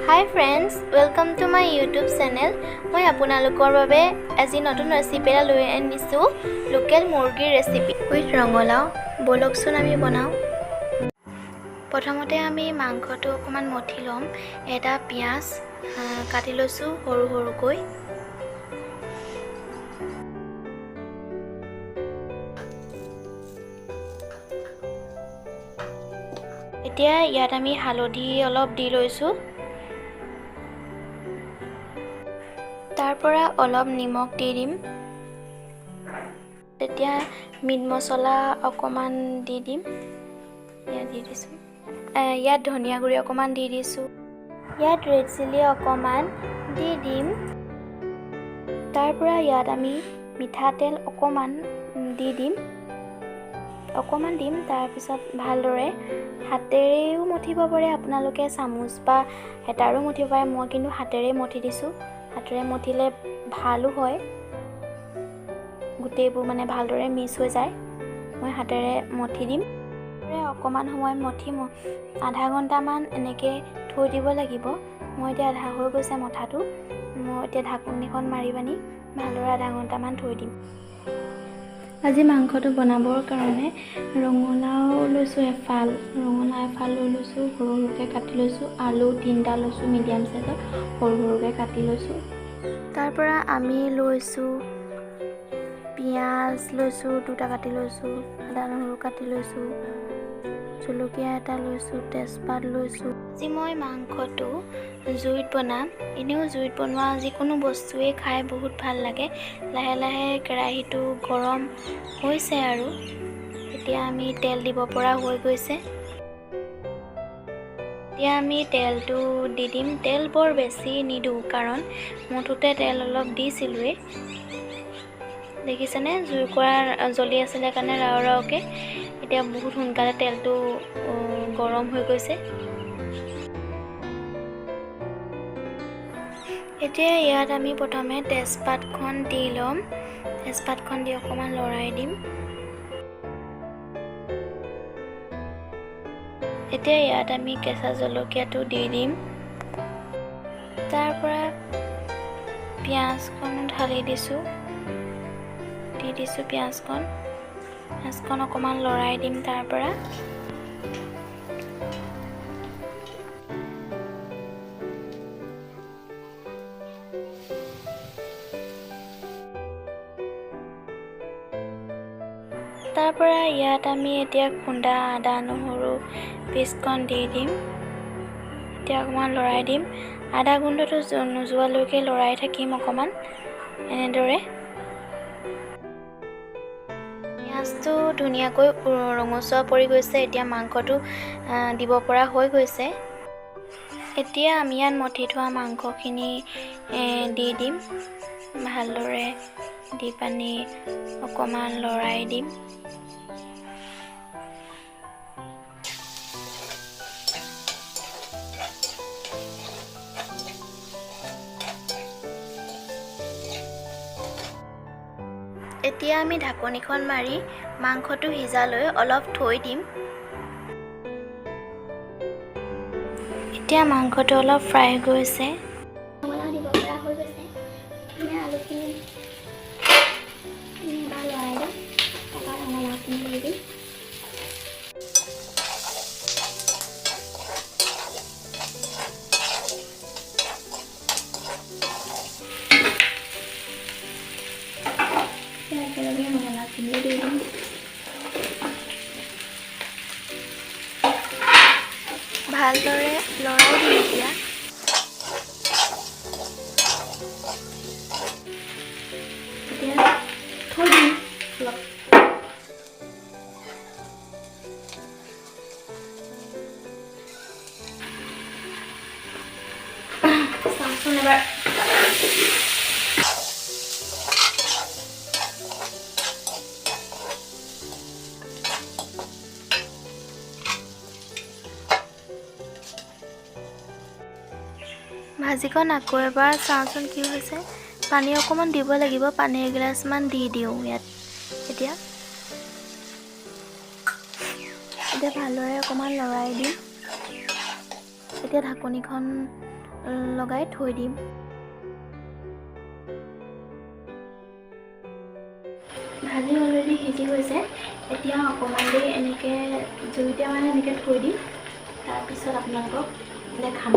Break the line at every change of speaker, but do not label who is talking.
Hi friends, welcome to my YouTube channel. মই আপোনালোকৰ বাবে আজি নতুন ৰেচিপি এটা লৈ আনিছোঁ, লোকেল মুৰ্গীৰ ৰেচিপি উইথ ৰঙালাও। ব'লকচোন আমি বনাওঁ। প্ৰথমতে আমি মাংসটো অকণমান মঠি ল'ম। এটা পিঁয়াজ কাটি লৈছোঁ সৰু সৰুকৈ। এতিয়া ইয়াত আমি হালধি অলপ দি লৈছোঁ। তাৰ পৰা অলপ নিমখ দি দিম। তেতিয়া মিট মছলা অকণমান দি দিম, ইয়াত দি দিছোঁ। ইয়াত ধনিয়া গুড়ি অকণমান দি দিছোঁ। ইয়াত ৰেড চিলি অকণমান দি দিম। তাৰ পৰা ইয়াত আমি মিঠাতেল অকণমান দি দিম, অকণমান দিম। তাৰপিছত ভালদৰে হাতেৰেও মঠিব পাৰে আপোনালোকে, চামুচ বা হেতাৰো মঠিব পাৰে। মই কিন্তু হাতেৰেই মঠি দিছোঁ। হাতেৰে মঠিলে ভালো হয়, গোটেইবোৰ মানে ভালদৰে মিক্স হৈ যায়। মই হাতেৰে মঠি দিম। অকণমান সময় মঠি আধা ঘণ্টামান এনেকৈ থৈ দিব লাগিব। মই এতিয়া আধা হৈ গৈছে মঠাটো। মই এতিয়া ঢাকনিখন মাৰি পানি ভালদৰে আধা ঘণ্টামান থৈ দিম। আজি মাংসটো বনাবৰ কাৰণে ৰঙালাও লৈছোঁ এফাল, ৰঙালাও এফাল লৈ লৈছোঁ, সৰু সৰুকৈ কাটি লৈছোঁ। আলু 3টা লৈছোঁ মিডিয়াম চাইজৰ, সৰু সৰুকৈ কাটি লৈছোঁ। তাৰপৰা আমি লৈছোঁ পিঁয়াজ লৈছোঁ 2টা কাটি লৈছোঁ, আদা নহৰু কাটি লৈছোঁ, জলকীয়া এটা লৈছোঁ, তেজপাত লৈছোঁ। আজি মই মাংসটো জুইত বনাম। এনেও জুইত বনোৱা যিকোনো বস্তুৱেই খাই বহুত ভাল লাগে। লাহে লাহে কেৰাহীটো গৰম হৈছে আৰু এতিয়া আমি তেল দিব পৰা হৈ গৈছে। এতিয়া আমি তেলটো দি দিম। তেল বৰ বেছি নিদিওঁ, কাৰণ মুঠতে তেল অলপ দিছিলোঁৱেই। দেখিছেনে জুইকুৰা জ্বলি আছিলে কাৰণে ৰাও ৰাওকৈ এতিয়া বহুত সোনকালে তেলটো গৰম হৈ গৈছে। এতিয়া ইয়াত আমি প্ৰথমে তেজপাতখন দি ল'ম। তেজপাতখন দি অকণমান লৰাই দিম। এতিয়া ইয়াত আমি কেঁচা জলকীয়াটো দি দিম। তাৰপৰা পিঁয়াজখন ঢালি দিছোঁ, দি দিছোঁ পিঁয়াজখন। পিঁয়াজখন অকণমান লৰাই দিম। তাৰপৰা ইয়াত আমি এতিয়া খুন্দা আদা নহৰু পেষ্টখন দি দিম। এতিয়া অকণমান লৰাই দিম। আদা গোন্ধটো নোযোৱালৈকে লৰাই থাকিম অকণমান এনেদৰে। পিঁয়াজটো ধুনীয়াকৈ ৰঙচুৱা পৰি গৈছে। এতিয়া মাংসটো দিব পৰা হৈ গৈছে। এতিয়া আমি ইয়াত মঠি থোৱা মাংসখিনি দি দিম। ভালদৰে দি পানি অকণমান লৰাই দিম। এতিয়া আমি ঢাকনিখন মাৰি মাংসটো সিজালৈ অলপ থৈ দিম। এতিয়া মাংসটো অলপ ফ্ৰাই গৈছে।
ৰঙালাও দিব পৰা হৈ গৈছে। আমি আলুখিনি এবাৰ লৰাই দিম, তাৰপৰা ৰঙালাওখিনি দি দিম। একেলগে ৰঙালাওখিনিও দি দিম।
ভালদৰে লৰাই দিম। এতিয়া
এতিয়া থৈ দিম অলপ। চাওঁচোন এবাৰ।
ভাজিখন আকৌ এবাৰ চাওঁচোন কি হৈছে। পানী অকণমান দিব লাগিব, পানী এগিলাচমান দি দিওঁ ইয়াত। এতিয়া এতিয়া ভালদৰে অকণমান লৰাই দিম। এতিয়া ঢাকনিখন লগাই থৈ দিম। ভাজি অলৰেডি সিজি গৈছে। এতিয়া অকণমান দেৰি এনেকৈ জুইতে মানে এনেকৈ থৈ দিম, তাৰপিছত আপোনালোকক দেখাম।